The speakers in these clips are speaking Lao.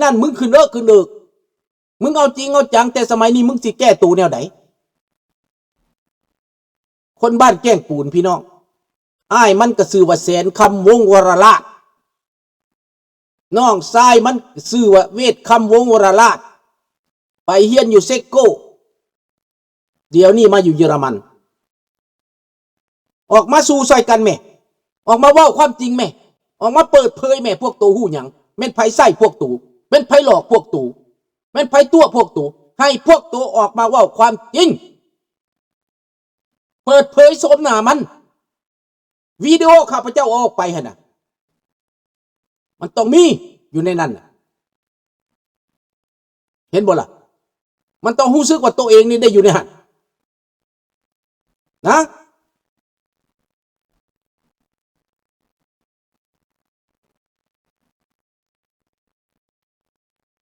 ນັ້ນ ມຶງຂຶ້ນເອິກຂຶ້ນເອິກ ມຶງເອົາຈິງເອົາຈັງ ແຕ່ສະໄໝນີ້ ມຶງຊິແກ້ໂຕແນວໃດ? ຄົນບ້ານແກ້ງປູນ ພີ່ນ້ອງ, ອ້າຍມັນກໍຊື່ວ່າ ແສນຄຳ ວົງວະລະລາດ, ນ້ອງຊາຍມັນຊື່ວ່າ ເວດຄຳ ວົງວະລະລາດ, ໄປຮຽນຢູ່ເຊັກໂກ, ດຽວນີ້ມາຢູ່ເຢຍລະມັນ. ອອກມາສູ່ຊ່ອຍກັນແມ້, ອອກມາເວົ້າຄວາມຈິງແມ້, ອອກມາເປີດເຜີຍແມ້. ພວກໂຕຮູ້ຫຍັງ? ແມ່ນໃຜໃຊ້ພວກໂຕ? ແມ່ນໃຜຫຼອກພວກໂຕ? ແມ່ນໃຜຕົວະພວກໂຕ? ໃຫ້ພວກໂຕອອກມາເວົ້າຄວາມຈິງ, ເປີດເຜີຍໂສມໜ້າມັນ. ວິດີໂອຂ້າພະເຈົ້າເອົາອອກໄປຫັ້ນນະ, ມັນຕ້ອງມີຢູ່ໃນນັ້ນນະ. ເຫັນບໍ່ລະ? ມັນຕ້ອງຮູ້ສຶກວ່າໂຕເອງນີ້ໄດ້ຢູ່ໃນຫັ້ນນະ.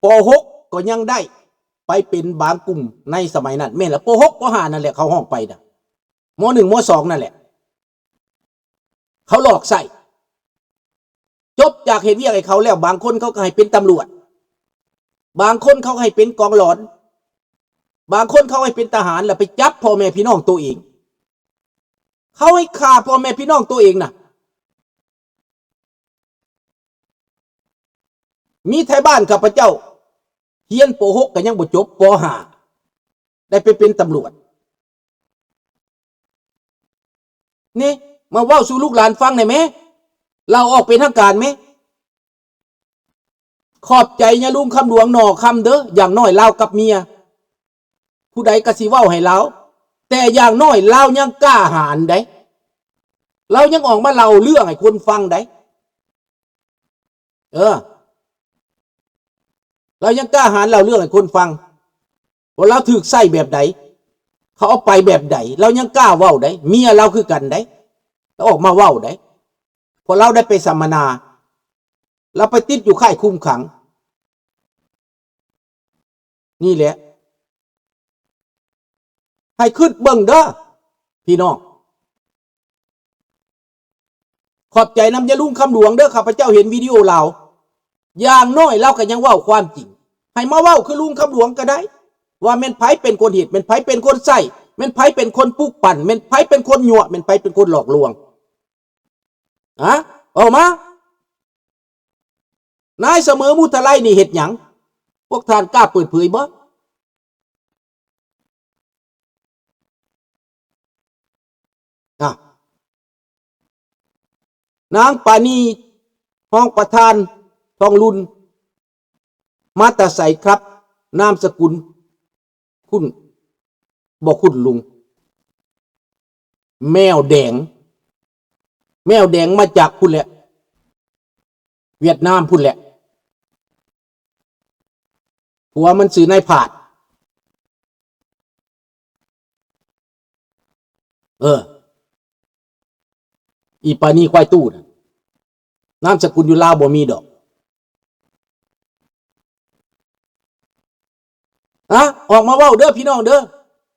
ປໍຫົກກໍຍັງໄດ້ໄປເປັນບາງກຸ່ມໃນສະໄໝນັ້ນ. ແມ່ນລະ, ປໍຫົກ ປໍຫ້ານັ້ນແຫຼະ ເຂົາຮ້ອງໄປນະ, ມໍໜຶ່ງ ມໍສອງນັ້ນແຫຼະ. ເຂົາຫຼອກໃຊ້. ຈົບຈາກເຮັດວຽກໃຫ້ເຂົາແລ້ວ, ບາງຄົນເຂົາກໍໃຫ້ເປັນຕຳຫຼວດ, ບາງຄົນເຂົາໃຫ້ເປັນກອງຫຼອນ, ບາງຄົນເຂົາໃຫ້ເປັນທະຫານ ແລ້ວໄປຈັບພໍ່ແມ່ພີ່ນ້ອງໂຕເອງ. ເຂົາໃຫ້ຂ້າພໍ່ແມ່ພີ່ນ້ອງໂຕເອງນະ. ມີໄທບ້ານຂ້າພະເຈົ້າ ຮຽນ ປໍຫົກ ກໍຍັງບໍ່ຈົບ, ປໍຫ້າ ໄດ້ໄປເປັນຕຳຫຼວດ. ນີ້ ມາເວົ້າສູ່ລູກຫຼານຟັງແດ່ແມ້, ລາວອອກເປັນທາງການແມ້. ຂອບໃຈຍາລຸງຄຳຫຼວງໜໍ່ຄຳເດີ້, ຢ່າງໜ້ອຍລາວກັບເມຍ ຜູ້ໃດກໍຊິເວົ້າໃຫ້ລາວ, ແຕ່ຢ່າງໜ້ອຍລາວຍັງກ້າຫານໃດ໋, ລາວຍັງອອກມາເລົ່າເລື່ອງໃຫ້ຄົນຟັງໃດ໋. ເອີ ລາວຍັງກ້າຫານເລົ່າເລື່ອງໃຫ້ຄົນຟັງ ວ່າລາວຖືກໃຊ້ແບບໃດ, ເຂົາເອົາໄປແບບໃດ, ລາວຍັງກ້າເວົ້າໃດ໋. ເມຍລາວຄືກັນໃດ໋, ລາວອອກມາເວົ້າໃດ໋, ເພາະລາວໄດ້ໄປສຳມະນາ, ລາວໄປຕິດຢູ່ຄ້າຍຄຸມຂັງ. ນີ້ແຫຼະ ໃຫ້ຄິດເບິ່ງເດີ້ພີ່ນ້ອງ. ຂອບໃຈນຳຍາລຸງຄຳຫຼວງເດີ້, ຂ້າພະເຈົ້າເຫັນວິດີໂອລາວ, ຢ່າງໜ້ອຍລາວກໍຍັງເວົ້າຄວາມຈິງ. ໃຫ້ມາເວົ້າຄືລຸງຄຳຫຼວງກໍໄດ້, ວ່າແມ່ນໃຜເປັນຄົນເຮັດ, ແມ່ນໃຜເປັນຄົນໃຊ້, ແມ່ນໃຜເປັນຄົນປຸກປັ່ນ, ແມ່ນໃຜເປັນຄົນຍົວະ, ແມ່ນໃຜເປັນຄົນຫຼອກລວງ. ຮະ? ເວົ້າມາ. ນາຍສະເໝີ ມຸທະໄລ ນີ້ເຮັດຫຍັງ? ພວກທ່ານກ້າເປີດເຜີຍບໍ່? ອາ ນາງປານີ ຮອງປະທານທອງລຸນ ມາແຕ່ໃສຄັບ? ນາມສະກຸນຄຸ້ນບໍ່ຄຸ້ນລຸງ? ແມວແດງ, ແມວແດງມາຈາກພຸ້ນແຫຼະ, ຫວຽດນາມພຸ້ນແຫຼະ. ຜົວມັນຊື່ນາຍພາດ. ເອີ ອີປານີຄວາຍຕູ້ນະ, ນາມສະກຸນຢູ່ລາວບໍ່ມີດອກ. ອະ ອອກມາເວົ້າເດີ້ພີ່ນ້ອງເດີ້,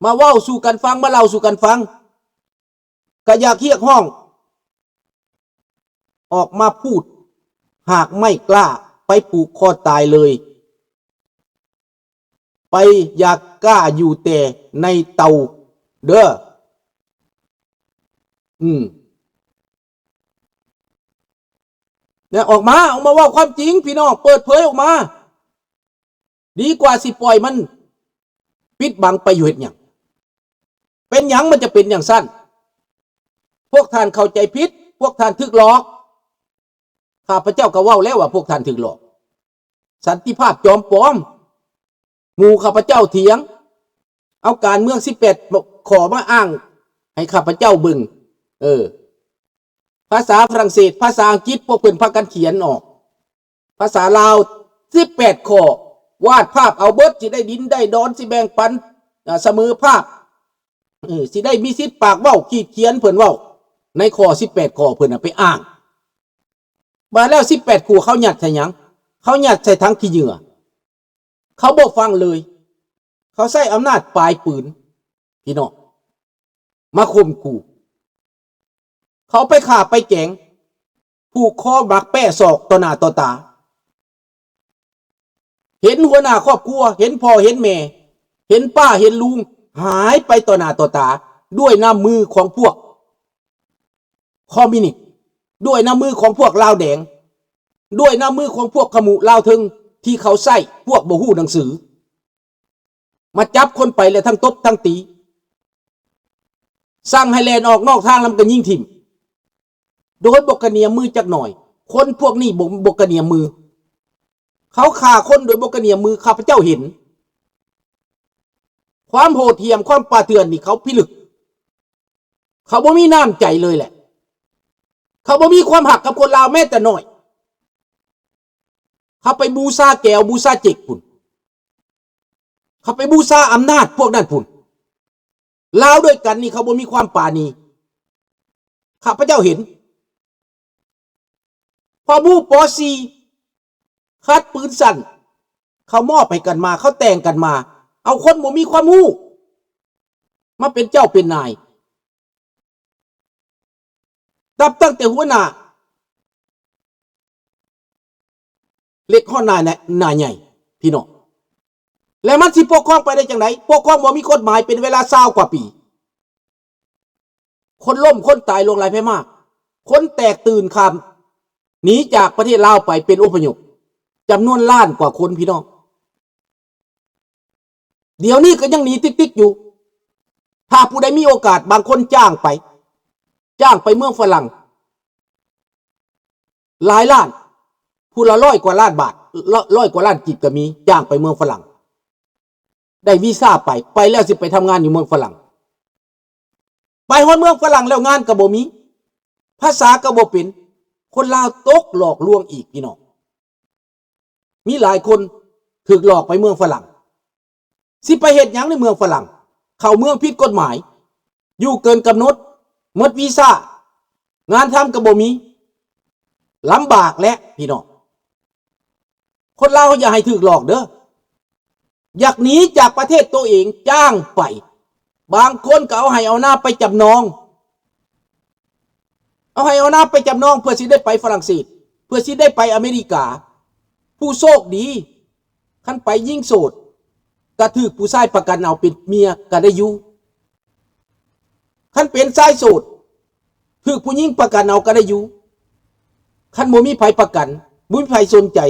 ມາເວົ້າສູ່ກັນຟັງ, ມາເລົ່າສູ່ກັນຟັງ. ກະຢາກຮຽກຮ້ອງ ອອກມາພູດ, ຫາກໄມ້ກ້າໄປຜູກຄໍຕາຍເລີຍ, ໄປຢ່າກ້າຢູ່ແຕ່ໃນເຕົາເດີ້. ອືມ ແນະ ອອກມາ, ອອກມາເວົ້າຄວາມຈິງ ພີ່ນ້ອງ, ເປີດເຜີຍອອກມາ. ດີກວ່າຊິປ່ອຍມັນປິດບັງໄປຢູ່ເຮັດຫຍັງ? ເປັນຫຍັງມັນຈະເປັນຈັ່ງຊັ້ນ? ພວກທ່ານເຂົ້າໃຈຜິດ, ພວກທ່ານຖືກຫຼອກ. ຂ້າພະເຈົ້າກໍເວົ້າແລ້ວວ່າພວກທ່ານຖືກຫຼອກ. ສັນຕິພາບຈອມປອມ. ໝູ່ຂ້າພະເຈົ້າຖຽງ, ເອົາການເມືອງສິບແປດຂໍ້ມາອ້າງໃຫ້ຂ້າພະເຈົ້າເບິ່ງ. ເອີ ພາສາຝຣັ່ງເສດ, ພາສາອັງກິດ, ພວກເພິ່ນພາກັນຂຽນອອກ. ພາສາລາວສິບແປດຂໍ້, ວາດພາບເອົາເບິດ, ຊິໄດ້ດິນໄດ້ດອນ, ຊິແບ່ງປັນ ເອີ ສະເໝີພາບ, ເອີ ຊິໄດ້ມີສິດປາກເວົ້າ, ຂີດຂຽນ, ເພິ່ນເວົ້າໃນຂໍ້ສິບແປດຂໍ້ ເພິ່ນນະໄປອ້າງ. ບາດແລ້ວສິບແປດຂໍ້ເຂົາຍັດໃສ່ຫຍັງ? ເຂົາຍັດໃສ່ຖັງຂີ້ເຫຍື້ອ. ເຂົາບໍ່ຟັງເລີຍ. ເຂົາໃຊ້ອຳນາດປາຍປືນ ພີ່ນ້ອງ ມາຂົ່ມຂູ່. ເຂົາໄປຂ້າໄປແກງ, ຜູກຄໍໝັກແປ້ສອກຕໍ່ໜ້າຕໍ່ຕາ. ເຫັນຫົວໜ້າຄອບຄົວ, ເຫັນພໍ່ເຫັນແມ່, ເຫັນປ້າເຫັນລຸງ ຫາຍໄປຕໍ່ໜ້າຕໍ່ຕາ ດ້ວຍນ້ຳມືຂອງພວກຄອມມິວນິດ, ດ້ວຍນ້ຳມືຂອງພວກລາວແດງ, ດ້ວຍນ້ຳມືຂອງພວກຂະໝຸລາວເທິງ ທີ່ເຂົາໃຊ້ພວກບໍ່ຮູ້ໜັງສື ມາຈັບຄົນໄປແລ້ວທັງຕົບທັງຕີ, ສັ່ງໃຫ້ແລ່ນອອກນອກທາງແລ້ວມັນກໍຍິງຖິ້ມ ໂດຍບໍ່ກະໜຽມມືຈັກໜ່ອຍ. ຄົນພວກນີ້ບໍ່ ບໍ່ກະໜຽມມື. ເຂົາຂ້າຄົນໂດຍບໍ່ກະໜຽມມື, ຂ້າພະເຈົ້າເຫັນ. ຄວາມໂຫດຫ້ຽມ, ຄວາມປ່າເຖື່ອນນີ້ເຂົາພິລຶກ. ເຂົາບໍ່ມີນ້ຳໃຈເລີຍແຫຼະ. ເຂົາບໍ່ມີຄວາມຮັກກັບຄົນລາວແມ້ແຕ່ນ້ອຍ. ເຂົາໄປບູຊາແກວ, ບູຊາເຈັກພຸ້ນ. ເຂົາໄປບູຊາອຳນາດພວກນັ້ນພຸ້ນ. ລາວດ້ວຍກັນນີ້ເຂົາບໍ່ມີຄວາມປານີ. ຂ້າພະເຈົ້າເຫັນ. ຄວາມຮູ້ ປໍສີ່ ຄັດປືນສັ້ນ ເຂົາມອບໃຫ້ກັນມາ, ເຂົາແຕ່ງກັນມາ, ເອົາຄົນບໍ່ມີຄວາມຮູ້ມາເປັນເຈົ້າເປັນນາຍ. ນັບຕັ້ງແຕ່ຫົວໜ້າເລັກຮອດໜ້າ ໜ້າໃຫຍ່ ພີ່ນ້ອງ. ແລ້ວມັນຊິປົກຄອງໄປໄດ້ຈັ່ງໃດ? ປົກຄອງບໍ່ມີກົດໝາຍເປັນເວລາຊາວກວ່າປີ. ຄົນລົ້ມຄົນຕາຍຫຼວງຫຼາຍໄປມາກ. ຄົນແຕກຕື່ນຂ້າມໜີຈາກປະເທດລາວໄປເປັນອົບພະຍົບ ຈຳນວນລ້ານກວ່າຄົນ ພີ່ນ້ອງ. ດຽວນີ້ກໍຍັງໜີຕິກໆຢູ່. ຖ້າຜູ້ໃດມີໂອກາດ, ບາງຄົນຈ້າງໄປ, ຈ້າງໄປເມືອງຝຣັ່ງຫຼາຍລ້ານ, ຜູ້ລະຮ້ອຍກວ່າລ້ານບາດ, ລະ ຮ້ອຍກວ່າລ້ານກີບກໍມີ, ຈ້າງໄປເມືອງຝຣັ່ງ. ໄດ້ວີຊາໄປ, ໄປແລ້ວຊິໄປທຳງານຢູ່ເມືອງຝຣັ່ງ. ໄປຮອດເມືອງຝຣັ່ງແລ້ວງານກໍບໍ່ມີ, ພາສາກໍບໍ່ເປັນ, ຄົນລາວຕົກຫຼອກລວງອີກ ພີ່ນ້ອງ. ມີຫຼາຍຄົນຖືກຫຼອກໄປເມືອງຝຣັ່ງ. ຊິໄປເຮັດຫຍັງໃນເມືອງຝຣັ່ງ? ເຂົ້າເມືອງຜິດກົດໝາຍ, ຢູ່ເກີນກຳນົດ, ໝົດວີຊາ, ງານທຳກໍບໍ່ມີ. ລຳບາກແຫຼະ ພີ່ນ້ອງ. ຄົນລາວຢ່າໃຫ້ຖືກຫຼອກເດີ້. ຢາກໜີຈາກປະເທດໂຕເອງ ຈ້າງໄປ. ບາງຄົນກໍເອົາໄຮ່ເອົານາໄປຈຳນອງ. ເອົາໄຮ່ເອົານາໄປຈຳນອງເພື່ອຊິໄດ້ໄປຝຣັ່ງເສດ, ເພື່ອຊິໄດ້ໄປອາເມລິກາ. ຜູ້ໂຊກດີ ຄັນໄປຍິງໂສດ ກໍຖືກຜູ້ຊາຍປະກັນເອົາເປັນເມຍກໍໄດ້ຢູ່. ຄັນເປັນຊາຍໂສດ ຖືກຜູ້ຍິງປະກັນເອົາກໍໄດ້ຢູ່. ຄັນບໍ່ມີໃຜປະກັນ, ບໍ່ມີໃຜສົນໃຈ,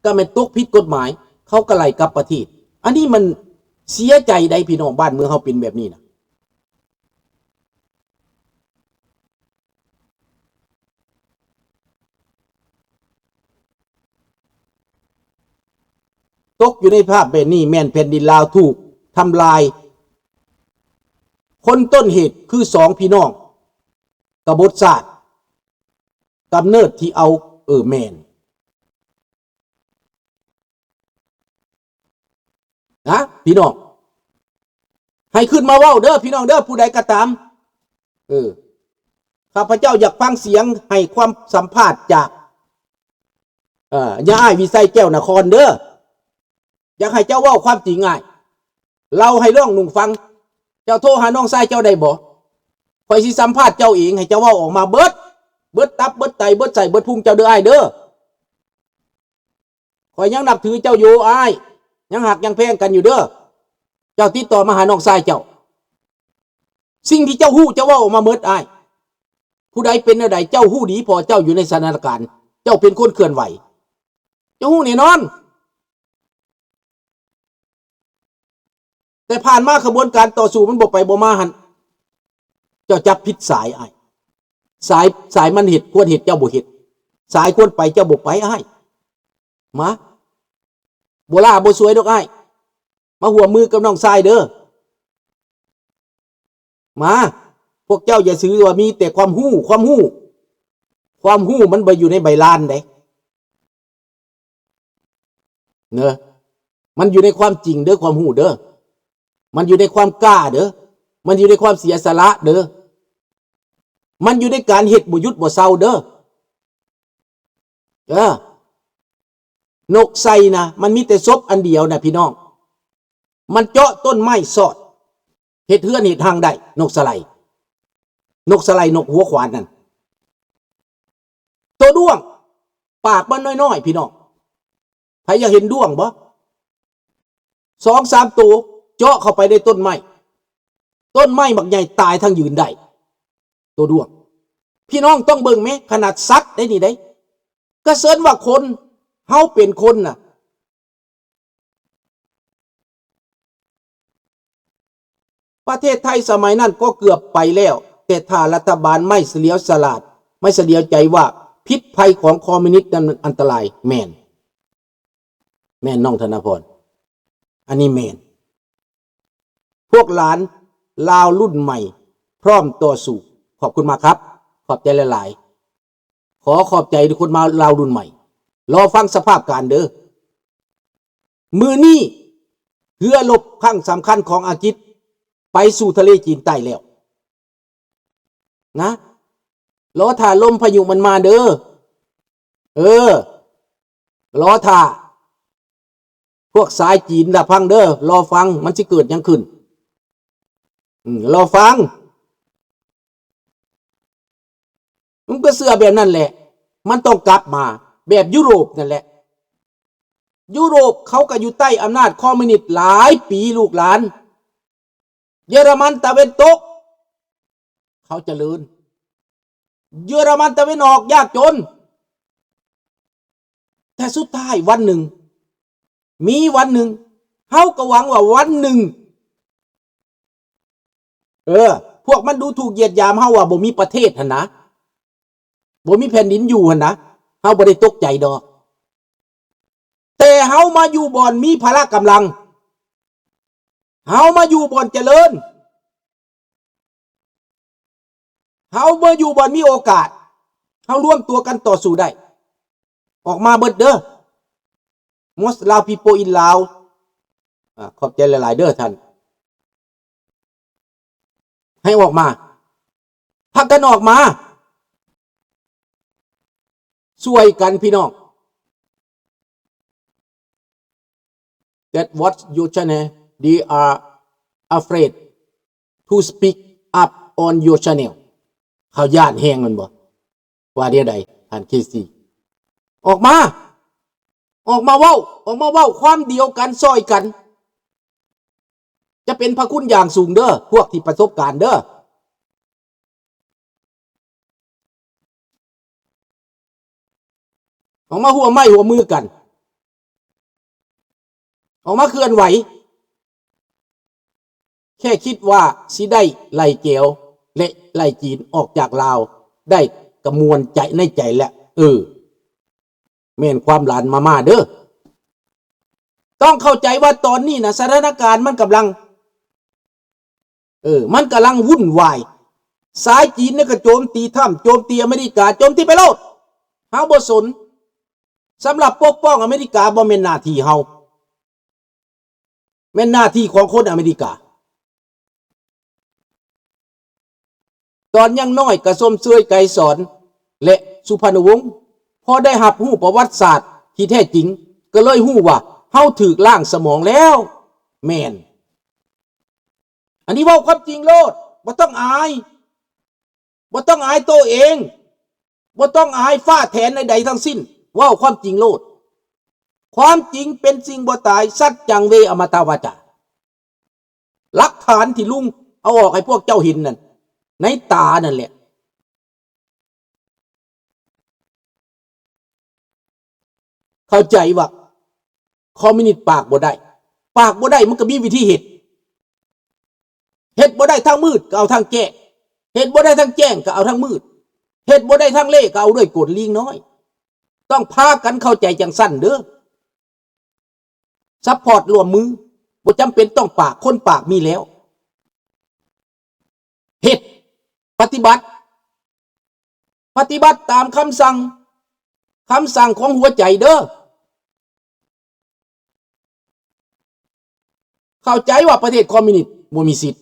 ກໍແມ່ນຕົກຜິດກົດໝາຍ, ເຂົາກໍໄລ່ກັບປະເທດ. ອັນນີ້ມັນເສຍໃຈໃດ໋ ພີ່ນ້ອງ, ບ້ານເມືອງເຮົາເປັນແບບນີ້ນະ. ຕົກຢູ່ໃນພາບແບບນີ້ແມ່ນແຜ່ນດິນລາວຖືກທຳລາຍ. ຄົນຕົ້ນເຫດຄືສອງພີ່ນ້ອງ ກະບົດຊາດ ກຳເນີດທີ່ເອົາ ເອີ ແມ່ນ ນະ ພີ່ນ້ອງ. ໃຫ້ຂຶ້ນມາເວົ້າເດີ້ ພີ່ນ້ອງເດີ້ ຜູ້ໃດກໍຕາມ. ເອີ ຂ້າພະເຈົ້າຢາກຟັງສຽງໃຫ້ຄວາມສຳພາດຈາກ ເອີ ຍາອ້າຍວິໄຊແກ້ວນະຄອນເດີ້. ຢາກໃຫ້ເຈົ້າເວົ້າຄວາມຈິງອ້າຍ ເລົ່າໃຫ້ນ້ອງນຸ່ງຟັງ. ເຈົ້າໂທຫານ້ອງຊາຍເຈົ້າໄດ້ບໍ່? ຂ້ອຍຊິສຳພາດເຈົ້າເອງ ໃຫ້ເຈົ້າເວົ້າອອກມາເບິດ ເບິດຕັບ ເບິດໄຕ ເບິດໄສ້ ເບິດພຸງເຈົ້າເດີ້ອ້າຍເດີ້. ຂ້ອຍຍັງນັບຖືເຈົ້າຢູ່ອ້າຍ ຍັງຮັກຍັງແພງກັນຢູ່ເດີ້. ເຈົ້າຕິດຕໍ່ມາຫານ້ອງຊາຍເຈົ້າ. ສິ່ງທີ່ເຈົ້າຮູ້ ເຈົ້າເວົ້າອອກມາເໝິດອ້າຍ. ຜູ້ໃດເປັນແນວໃດ ເຈົ້າຮູ້ດີ ເພາະເຈົ້າຢູ່ໃນສະຖານະການ ເຈົ້າເປັນຄົນເຄື່ອນໄຫວ ເຈົ້າຮູ້ແນ່ນອນ. ແຕ່ຜ່ານມາຂະບວນການຕໍ່ສູ້ມັນບໍ່ໄປບໍ່ມາຫັ້ນ ເຈົ້າຈັບຜິດສາຍອ້າຍ. ສາຍ ສາຍມັນເຮັດ ຄວນເຮັດ ເຈົ້າບໍ່ເຮັດ. ສາຍຄວນໄປ ເຈົ້າບໍ່ໄປອ້າຍ. ມາ ບໍ່ຫຼ້າບໍ່ສວຍດອກອ້າຍ. ມາຮ່ວມມືກັບນ້ອງຊາຍເດີ້. ມາ ພວກເຈົ້າຢ່າຖືວ່າມີແຕ່ຄວາມຮູ້ ຄວາມຮູ້ ຄວາມຮູ້ມັນບໍ່ຢູ່ໃນໃບລານເດ້. ເນາະ ມັນຢູ່ໃນຄວາມຈິງເດີ້ ຄວາມຮູ້ເດີ້. ມັນຢູ່ໃນຄວາມກ້າເດີ້. ມັນຢູ່ໃນຄວາມເສຍສະຫຼະເດີ້. ມັນຢູ່ໃນການເຮັດບໍ່ຢຸດບໍ່ເຊົາເດີ້. ເອີ ນົກໄຊນະ ມັນມີແຕ່ສົບອັນດຽວນະ ພີ່ນ້ອງ. ມັນເຈາະຕົ້ນໄມ້ຊອດ ເຮັດເຮືອນເຮັດຮັງໄດ້ ນົກສະໄລ. ນົກສະໄລ ນົກຫົວຂວານນັ້ນ. ໂຕດ້ວງ ປາກມັນນ້ອຍໆ ພີ່ນ້ອງ. ໃຜຢາກເຫັນດ້ວງບໍ່? ສອງສາມໂຕເຈາະເຂົ້າໄປໃນຕົ້ນໄມ້, ຕົ້ນໄມ້ບັກໃຫຍ່ຕາຍທັງຢືນໄດ້ ໂຕດ້ວງ. ພີ່ນ້ອງຕ້ອງເບິ່ງແມະ ຂະໜາດສັດໄດ້ນີ້ເດ້. ກະເຊີນວ່າຄົນ ເຮົາເປັນຄົນນະ. ປະເທດໄທສະໄໝນັ້ນກໍເກືອບໄປແລ້ວ, ແຕ່ຖ້າລັດຖະບານໄມ່ສະຫຼຽວສະຫຼາດ, ໄມ່ສະຫຼຽວໃຈວ່າພິດໄພຂອງຄອມມິວນິດນັ້ນມັນອັນຕະລາຍ, ແມ່ນ, ແມ່ນນ້ອງທະນະພອນ, ອັນນີ້ແມ່ນ. ພວກຫຼານລາວລຸ້ນໃໝ່ພ້ອມຕໍ່ສູ້. ຂອບຄຸນມາກຄັບ. ຂອບໃຈຫຼາຍໆ. ຂໍຂອບໃຈທຸກຄົນມາ ລາວລຸ້ນໃໝ່. ລໍຟັງສະພາບການເດີ້. ມື້ນີ້ເຮືອລົບຄັ້ງສຳຄັນຂອງອັງກິດໄປສູ່ທະເລຈີນໃຕ້ແລ້ວນະ. ລໍຖ້າລົມພາຍຸມັນມາເດີ້. ເອີ, ລໍຖ້າ. ພວກສາຍຈີນລະຟັງເດີ້, ລໍຟັງ ມັນຊິເກີດຫຍັງຂຶ້ນ. ອືມ, ລໍຟັງ. ມັນກໍເຊື່ອແບບນັ້ນແຫຼະ, ມັນຕ້ອງກັບມາ ແບບຢູໂຣບນັ້ນແຫຼະ. ຢູໂຣບເຂົາກໍຢູ່ໃຕ້ອຳນາດຄອມມິວນິດຫຼາຍປີ, ລູກຫຼານ. ເຢຍລະມັນຕາເວັນຕົກ ເຂົາຈະເລີນ, ເຢຍລະມັນຕາເວັນອອກຍາກຈົນ. ແຕ່ສຸດທ້າຍວັນໜຶ່ງ, ມີວັນໜຶ່ງ, ເຮົາກໍຫວັງວ່າວັນໜຶ່ງ, ເອີ, ພວກມັນດູຖູກຢຽດຫຍາມເຮົາວ່າບໍ່ມີປະເທດຫັ້ນນະ, ບໍ່ມີແຜ່ນດິນຢູ່ຫັ້ນນະ, ເຮົາບໍ່ໄດ້ຕົກໃຈດອກ. ແຕ່ເຮົາມາຢູ່ບ່ອນມີພະລະກຳລັງ, ເຮົາມາຢູ່ບ່ອນຈະເລີນ, ເຮົາມາຢູ່ບ່ອນມີໂອກາດ, ເຮົາລວມຕົວກັນຕໍ່ສູ້ໄດ້. ອອກມາເບິດເດີ້. Most Lao people in Lao. ອາ, ຂອບໃຈຫຼາຍໆເດີ້ທ່ານ. ໃຫ້ອອກມາ, ພາກັນອອກມາ, ຊ່ວຍກັນພີ່ນ້ອງ. That watch your channel, they are afraid to speak up on your channel. ເຂົາຢ້ານແຮງແມ່ນບໍ່? ວ່າແນວໃດທ່ານເຄຊີ? ອອກມາ, ອອກມາເວົ້າ, ອອກມາເວົ້າຄວາມດຽວກັນ, ຊ່ອຍກັນ. ຈະເປັນພະຄຸນຢ່າງສູງເດີ້, ພວກທີ່ປະສົບການເດີ້. ອອກມາຮ່ວມໄມ້ຮ່ວມມືກັນ, ອອກມາເຄື່ອນໄຫວ. ແຄ່ຄິດວ່າຊິໄດ້ໄລ່ແກວ ແລະ ໄລ່ຈີນອອກຈາກລາວໄດ້ ກະມ່ວນໃຈໃນໃຈແລ້ວ. ເອີ, ແມ່ນຄວາມຫຼານມາມ່າເດີ້. ຕ້ອງເຂົ້າໃຈວ່າຕອນນີ້ນະ ສະຖານະການມັນກຳລັງ, ເອີ, ມັນກຳລັງວຸ່ນວາຍ. ສາຍຈີນນີ້ກໍໂຈມຕີທຣຳ, ໂຈມຕີອາເມລິກາ, ໂຈມຕີໄປໂລດ. ເຮົາບໍ່ສົນ. ສຳລັບປົກປ້ອງອາເມລິກາບໍ່ແມ່ນໜ້າທີ່ເຮົາ. ແມ່ນໜ້າທີ່ຂອງຄົນອາເມລິກາ. ຕອນຍັງນ້ອຍກໍຊົມເຊີຍໄກສອນ ແລະ ສຸພານຸວົງ, ພໍໄດ້ຮັບຮູ້ປະຫວັດສາດທີ່ແທ້ຈິງ ກໍເລີຍຮູ້ວ່າເຮົາຖືກລ້າງສະໝອງແລ້ວ. ແມ່ນ. ອັນນີ້ເວົ້າຄວາມຈິງໂລດ, ບໍ່ຕ້ອງອາຍ. ບໍ່ຕ້ອງອາຍໂຕເອງ, ບໍ່ຕ້ອງອາຍຟ້າແຖນໃດໆທັງສິ້ນ, ເວົ້າຄວາມຈິງໂລດ. ຄວາມຈິງເປັນສິ່ງບໍ່ຕາຍ, ສັດຈັງເວອະມະຕະວາຈາ. ຫຼັກຖານທີ່ລຸງເອົາອອກໃຫ້ພວກເຈົ້າເຫັນນັ້ນ, ໃນຕານັ້ນແຫຼະ. ເຂົ້າໃຈວ່າຄອມມິວນິດປາກບໍ່ໄດ້, ປາກບໍ່ໄດ້ມັນກໍມີວິທີເຮັດ. ເຮັດບໍ່ໄດ້ທາງມືດກໍເອົາທາງແຈ້ງ, ເຮັດບໍ່ໄດ້ທາງແຈ້ງກໍເອົາທາງມືດ, ເຮັດບໍ່ໄດ້ທາງເລ່ກໍເອົາດ້ວຍກົນລີງນ້ອຍ. ຕ້ອງພາກັນເຂົ້າໃຈຈັ່ງຊັ້ນເດີ້. ຊັບພອດຮ່ວມມື, ບໍ່ຈຳເປັນຕ້ອງປາກ, ຄົນປາກມີແລ້ວ. ເຮັດ, ປະຕິບັດ, ປະຕິບັດຕາມຄຳສັ່ງ, ຄຳສັ່ງຂອງຫົວໃຈເດີ້. ເຂົ້າໃຈວ່າປະເທດຄອມມິວນິດບໍ່ມີສິດ,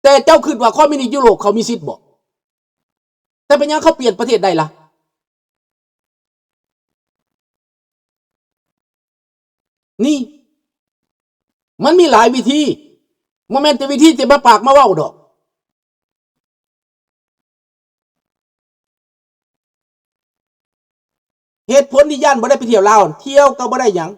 ແຕ່ເຈົ້າຄິດວ່າຄອມມິວນິດຢູໂຣບເຂົາມີສິດບໍ່? ແຕ່ເປັນຫຍັງເຂົາປ່ຽນປະເທດໄດ້ລະ? ນີ້ ມັນມີຫຼາຍວິທີ, ບໍ່ແມ່ນແຕ່ວິທີທີ່ມາປາກມາເວົ້າດອກ. ເຫດຜົນທີ່ຢ້ານບໍ່ໄດ້ໄປທ່ຽວລາວ, ທ່ຽວກໍບໍ່ໄດ້ຫຍັງ,